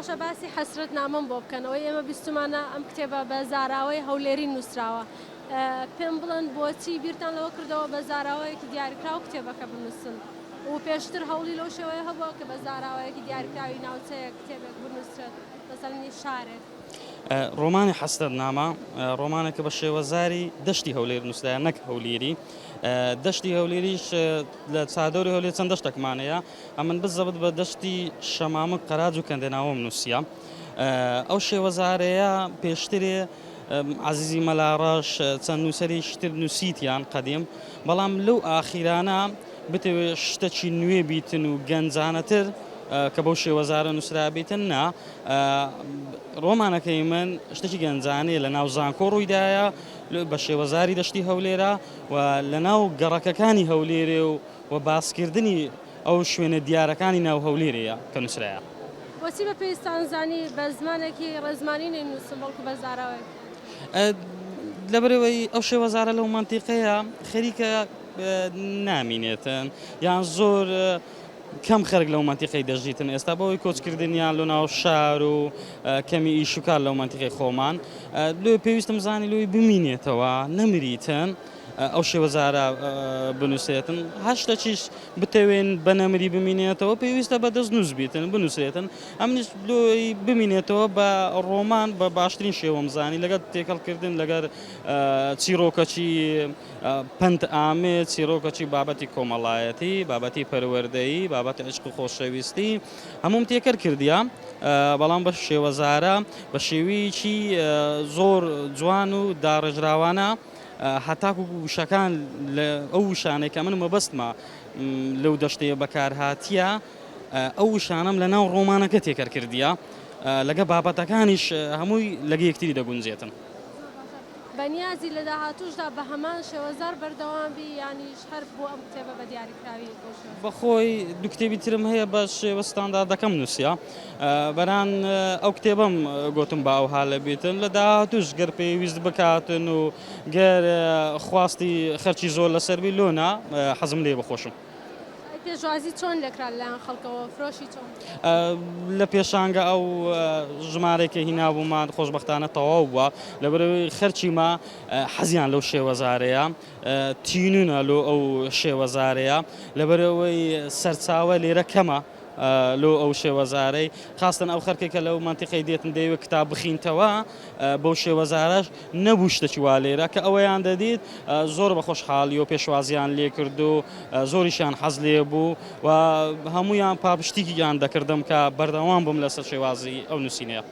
خۆشە باسی حەسرەت نامەم بۆ بکەن. ئەوەی ئێمە بیستومانە ئەم کتێبە بە زاراوەی هەولێری نووسراوە. پێم بڵێن بۆچی بیرتان لەوە کردەوە بە زاراوەیەکی دیاریکراو کتێبەکە بنووسن و پێشتر هەوڵی لەو شێوەیە هەبووە کە بە زاراوەیەکی دیاریکراوی ناوچەیەک کتێبێک بنووسرێت مەسەلەن ی شارێک؟ ڕۆمانی حەسرەتنامە ڕۆمانێکە بە شێوەزاری دەشتی هەولێر نووسرایە نەک هەولێری. دەشتی هەولێریش لە چادۆری هەولێر چەند دەشتێکمان هەیە. ئەمن بزەبت بە دەشتی شەمامک قەراج و کەندێناوەم نووسیە. ئەو شێوەزارەیە پێشترێ عەزیزی مەلا ڕەش چەند نووسەرێکی تر نووسیتیان قەدیم، بەڵام لەو ئاخیرانە بتەوێ شتەکی نوێ بیتن و گەنجانەتر کە بەو شێوەزارە نووسرابیتن نا ڕۆمانەکەی من شتێکی گەنجانەیە لە ناو زانکۆ ڕوویدایە بە شێوەزاری دەشتی هەولێرە و لە ناو گەڕەکەکانی هەولێرێ و و باسکردنی ئەو شوێنە دیارەکانی ناو هەولێرەیە کە نووسرایە. بۆچی بە پێویستان زانی بە زمانێکی ڕێزمانی نەینووسن بەڵکو بە زاراوەیەک؟ لەبەرئەوەی ئەو شێوەزارە لەو مەنتیقەیە خەریکە نامینێتن یان زۆر کەم خەرک لەو مەنتیقەی دەژیتن ئێستا بەوەی کۆچکردنیان لۆ ناو شار و کەمی ئیش و کار لەو مەنتیقەی خۆمان لۆی پێویستم زانی لۆی بمینێتەوە نەمریتن ئەو شێوەزارە بنووسێتن هەر شتەکیش بتەوێن بە نەمری بمینێتەوە پێویستە بە دەستنووس بیتن بنووسرێتن ئەمنیش لۆی بمینێتەوە بە ڕۆمان بە باشترین شێوەم زانی لەگەڵ تێکەڵکردن لەگەر چیرۆکەکی پەند ئامێ چیرۆکەکی بابەتی کۆمەڵایەتی بابەتی پەروەردەیی بابەتی عشق و خۆشەویستی هەمووم تێکەر کردیە بەڵام بە شێوەزارە بە شێوەیەکی زۆر جوان و داڕێژراوانە هەتاکو وشەکان لە ئەو وشانەی کە من مەبەستمە لەو دەشتەیە بەکارهاتیە ئەو وشانەم لە ناو ڕۆمانەکە تێکەر کردیە لەگە بابەتەکانیش هەمووی لەگە یەکتری دەگونجێتن. بەنیازی لە داهاتووشدا بە هەمان شێوەزار بەردەوام بی یانیش هەر بۆ ئەم کتێبە بە دیاریکراوی بەو شێوەزارە؟ بەخۆی دوو کتێبی ترم هەیە بە شێوە ستانداردەکەم نووسیە بەران ئەو کتێبەم گۆتم با ئەوها لە بیتن لە داهاتووش گەر پێویست بکاتن و گەر خواستی خەرچی زۆر لەسەر بی لۆ نا حەزم لێیە بخۆشم. ئەی پێشوازی چۆن لێکرا لەلایەن خەڵکەوە فرۆشی چۆن؟ لە پێشانگە ئەو ژمارەی کە هینابوومان خۆشبەختانە تەواو بووە لەبەرئەوەی خەرچی ما حەزیان لەو شێوەزارەیە تینوونە لۆ ئەو شێوەزارەیە لەبەرئەوەی سەرچاوە لێرە کەمە لۆ ئەو شێوەزارەی خاستن ئەو خەرکێک کە لەو مەنتیقەی دێتن دەیەوێت کتاب بخینتەوە بەو شێوەزارەش نەبوو شتەکی وا لێرە کە ئەوەیان دەدیت زۆر بە خۆشحاڵی و پێشوازیان لێکرد و زۆریشیان حەز لێ بوو و هەموویان پاپشتیان دەکردم کە بەردەوام بم لەسەر شێوازی ئەو نووسینەیە.